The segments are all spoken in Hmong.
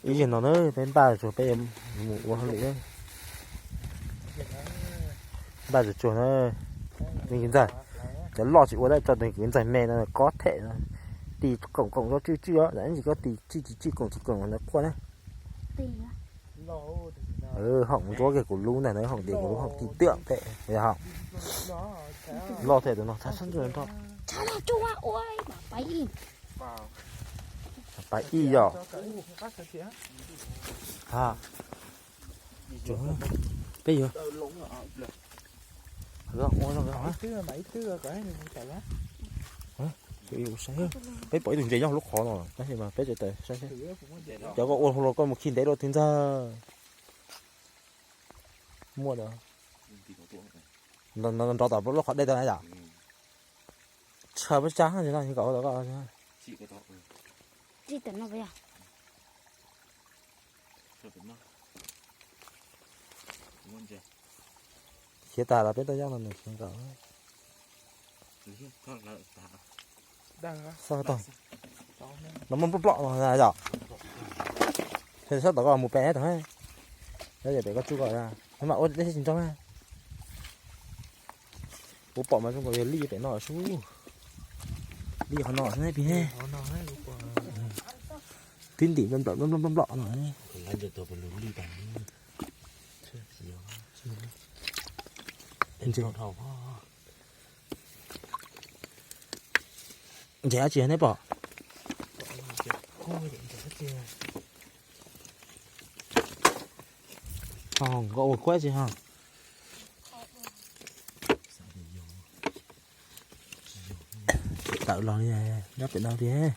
Ib zaug no na peb npaj tsuag peb mus ua hauj lwm na. Npaj tsuag tsuag na. Nws kev ntxaij, cov loj tsis ua tab tso tus kev ntxaij me no kob them no. Tis koom koom rau tswj tswj os, ib ntsis koj tis tswj tsis tswj koom tsis koom ntawd quaj na. Hoom ntsuab kiag kuv lub ntag na, hoom tias kuv lub hoom tis tiam pem yog hoom loj thiab tus no txhab sab ntuj nrho. Pais ib yom. Peb yuav ua zoo saib, peb pom ib tug ntses nyob lub qhov no tab sis mas peb tseem saib saib. Cov koj ua hauj lwm koj mus khi ntev dua twg ntag. Muaj, nrov tom lub qhov dej tau na yom. Tshaw peb tsab no kom ua tau koj. Khiav tas los peb tuaj nyob no nws khiav nkaus. Xab tag, no muaj ploj ploj no yom. Sab tom koj mus pem tag, yog pem koj tsuj kom, mam ua dej tsis nrog. Kuv pom mas zoo nkaus yog lij pem no sub. Lij qhov no xwb ne pig ne. Tib ntim nplom nplom nplom no. Ntses dab tsi neb pom? Nkauj ua kuab tsi ho. Tawm los li nyob pem no tiag.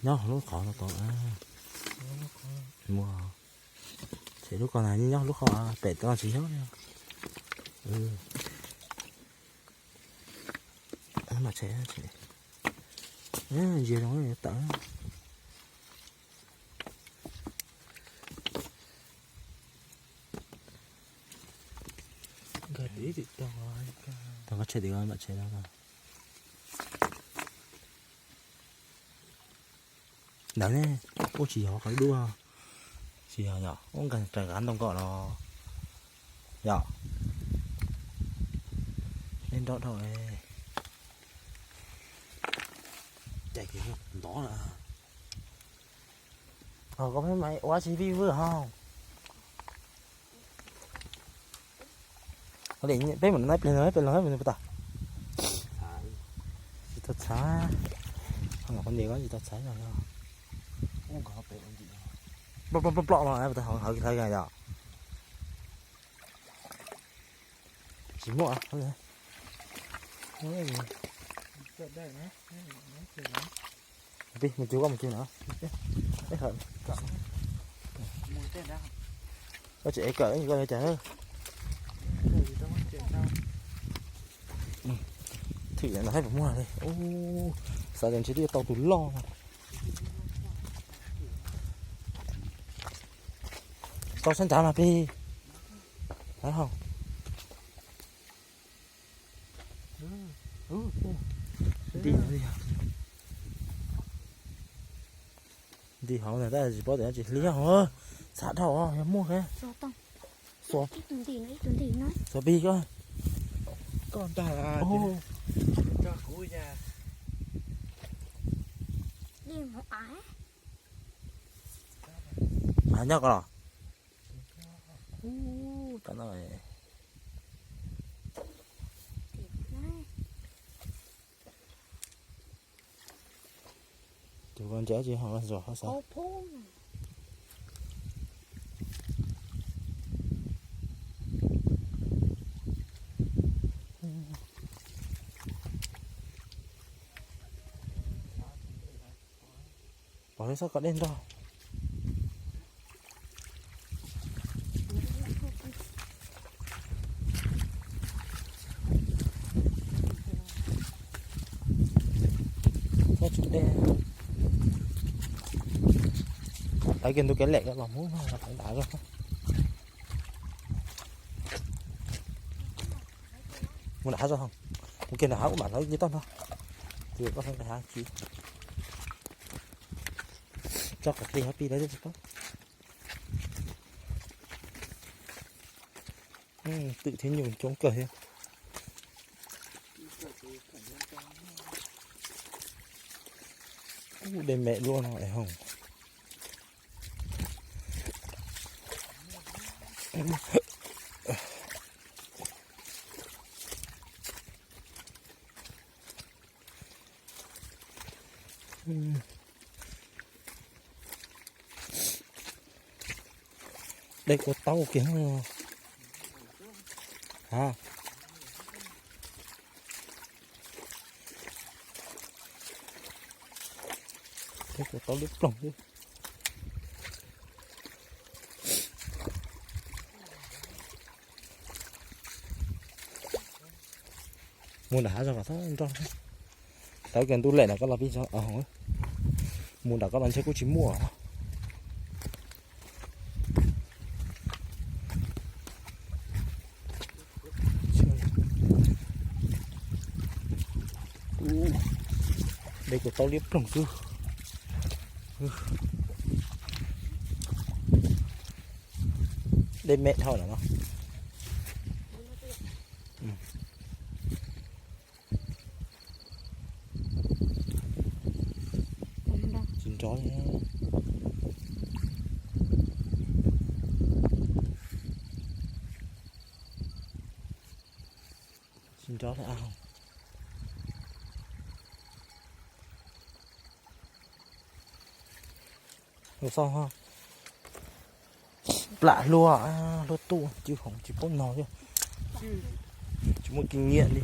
Nyob hauv lub qhov no tod. Muaj, ces lub ko na nyob lub qhov pem tod tsis nyob li. Mam tshem, ntsia zoo tawm. Tau koj tshem tim ko mam tshem no. Ntawd ne, ub tsis yog qhov dub, tsis yog yom, ub nkag raws kav ntoo ko los yom. Neb nrov dhau, cais kiag ntov lawm. Koj peb mas ua tsis vij vwj ho. Peb mus nab plig no peb los peb mus puas tas? Tsis tau txhav. Qhov ntawd ko tsis tau txhav no. Ploj ploj ploj no puas tas, hauv hauv yom. Tsis muaj. Pib mus cug koj mus cug no. Koj tsis ev kawm koj yuav cas. Thwm no saib puas muaj li. Xav tias ntshe twb yuav tau tus loj no. Tau sab nrad mas plig. Hauv. Nti, nti hauv ntag tab sis tsis paub tias tsis hliv hauv. Txhav dhau yog muaj thiab. Xuas, xuas pig koj. Nyob ko los. Tus ko ntses tsis ho zos ho xav. Pom li xob kom dej nrog. Xob tsum dej. Tawv kiag ntug kev lem los mus no, tawv nrad zog. Mus nram hav zog, mus kiag nram hav ua mam li toj no. Tus koj nqa hav kiv, tso kom plig hav plig lawv tsis paub. Twm thiab nyuj coob kawg thiab. Ub, dej me luaj no es hoom. Dej kua taub kiag. Ha, dej kua taub liab ploog xwb. Mus nram hav zog kom txhob nrog. Tau kiag ntuj lem nram koj los pib zog. Mus nram koj los ntshe kuj tsis muaj. Dej kua taub liab ploog xwb. Dej me dhau lawm no. Tsis nrov li. Tsis nrov li a. Mus xauj, plam hlua, hlua tuaj cw hoom tsis paub nog thiab. Tsis muaj kinh nghiệm li.